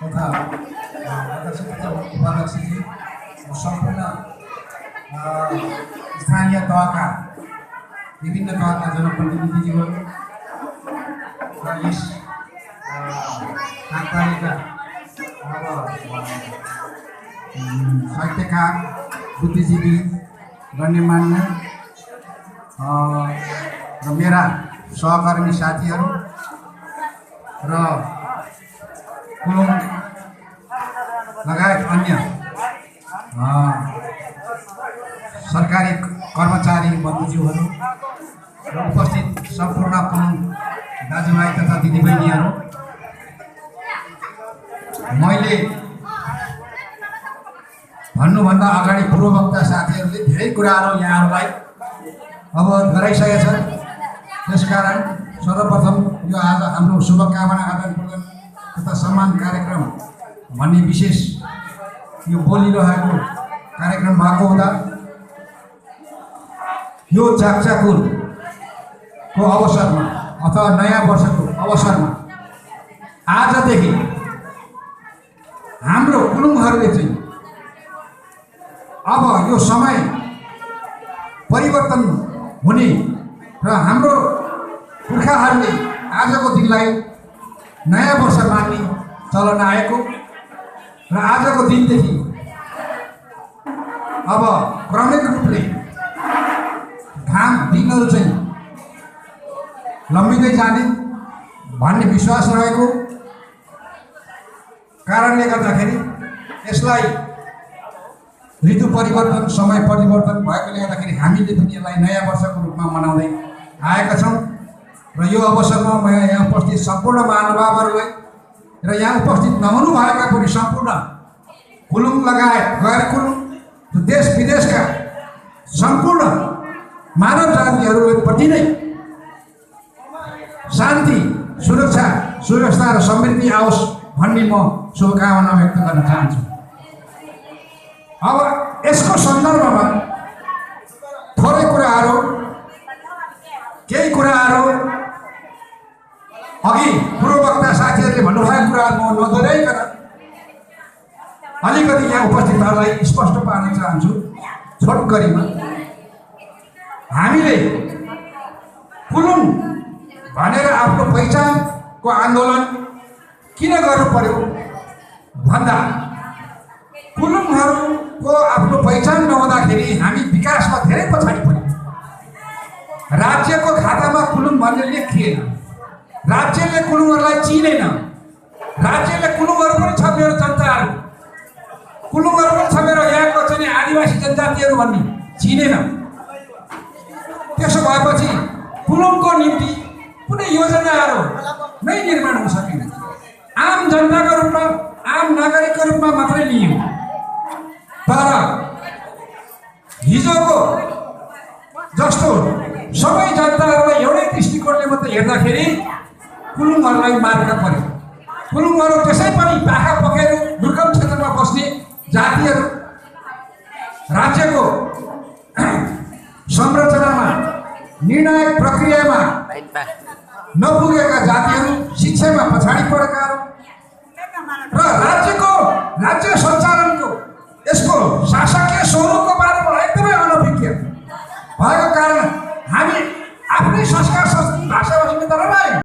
तथा उपाध्यक्षजी सम्पूर्ण स्थानीय तहका विभिन्न तहका जनप्रतिनिधिज्यूहरू र यस कार्यक्रमका साहित्यकार बुद्धिजीवी गण्यमान्य र मेरा सहकर्मी साथीहरू र कुलुङ लगायत अन्य सरकारी कर्मचारी बन्धुज्यूहरू र उपस्थित सम्पूर्ण कुलुङ दाजुभाइ तथा दिदीबहिनीहरू, मैले भन्नुभन्दा अगाडि पूर्ववक्ता साथीहरूले धेरै कुराहरू यहाँहरूलाई अवगत गराइसकेका छन्। त्यसकारण सर्वप्रथम यो आज हाम्रो शुभकामना आदान प्रदान तथा सम्मान कार्यक्रम भन्ने विशेष यो बोलिरहेको कार्यक्रम भएको हुँदा यो चाकचाकुरको अवसरमा अथवा नयाँ वर्षको अवसरमा आजदेखि हाम्रो कुलुङहरूले चाहिँ अब यो समय परिवर्तन हुने र हाम्रो पुर्खाहरूले आजको दिनलाई नयाँ वर्ष मान्ने चलन आएको र आजको दिनदेखि अब क्रमिक रूपले घाम दिनहरू चाहिँ लम्बिँदै जाने भन्ने विश्वास रहेको कारणले गर्दाखेरि यसलाई ऋतु परिवर्तन समय परिवर्तन भएकोले गर्दाखेरि हामीले पनि यसलाई नयाँ वर्षको रूपमा मनाउँदै आएका छौँ। र यो अवसरमा म यहाँ उपस्थित सम्पूर्ण महानुभावहरूलाई र यहाँ उपस्थित नहुनु भएका पनि सम्पूर्ण कुलुङ लगायत गैर कुलुङ देश विदेशका सम्पूर्ण मानव जातिहरूप्रति नै शान्ति, सुरक्षा, सुव्यवस्था र समृद्धि आओस् भन्ने म शुभकामना व्यक्त गर्न चाहन्छु। अब यसको सन्दर्भमा थोरै कुराहरू, केही कुराहरू अघि पूर्ववक्ता साथीहरूले भन्नुभएको कुराहरू म नदोहोऱ्याइकन अलिकति यहाँ उपस्थितहरूलाई स्पष्ट पार्न चाहन्छु। छोटकरीमा हामीले कुलुङ भनेर आफ्नो पहिचानको आन्दोलन किन गर्नु पर्यो भन्दा कुलुङहरूको आफ्नो पहिचान नहुँदाखेरि हामी विकासमा धेरै पछाडि पऱ्यौँ। राज्यको खातामा कुलुङ भन्ने लेखिएन, राज्यले कुलुङहरूलाई चिनेन, राज्यले कुलुङहरू पनि छ मेरो जनताहरू, कुलुङहरू पनि छ मेरो यहाँको चाहिँ आदिवासी जनजातिहरू भन्ने चिनेन। त्यसो भएपछि कुलुङको निम्ति कुनै योजनाहरू नै निर्माण हुन सकेन। आम जनताको रूपमा, आम नागरिकको रूपमा मात्रै लियौँ। तर हिजोको जस्तो सबै जनताहरूलाई एउटै दृष्टिकोणले मात्रै हेर्दाखेरि कुलुङहरूलाई मार्ग पर्यो। कुलुङहरू त्यसै पनि पाखा पखेरु दुर्गम क्षेत्रमा बस्ने जातिहरू, राज्यको संरचनामा निर्णायक प्रक्रियामा नपुगेका जातिहरू, शिक्षामा पछाडि परेकाहरू र राज्य सञ्चालनको यसको शासकीय स्वरूपको बारेमा एकदमै अनभिज्ञ भएको कारण हामी आफ्नै संस्कार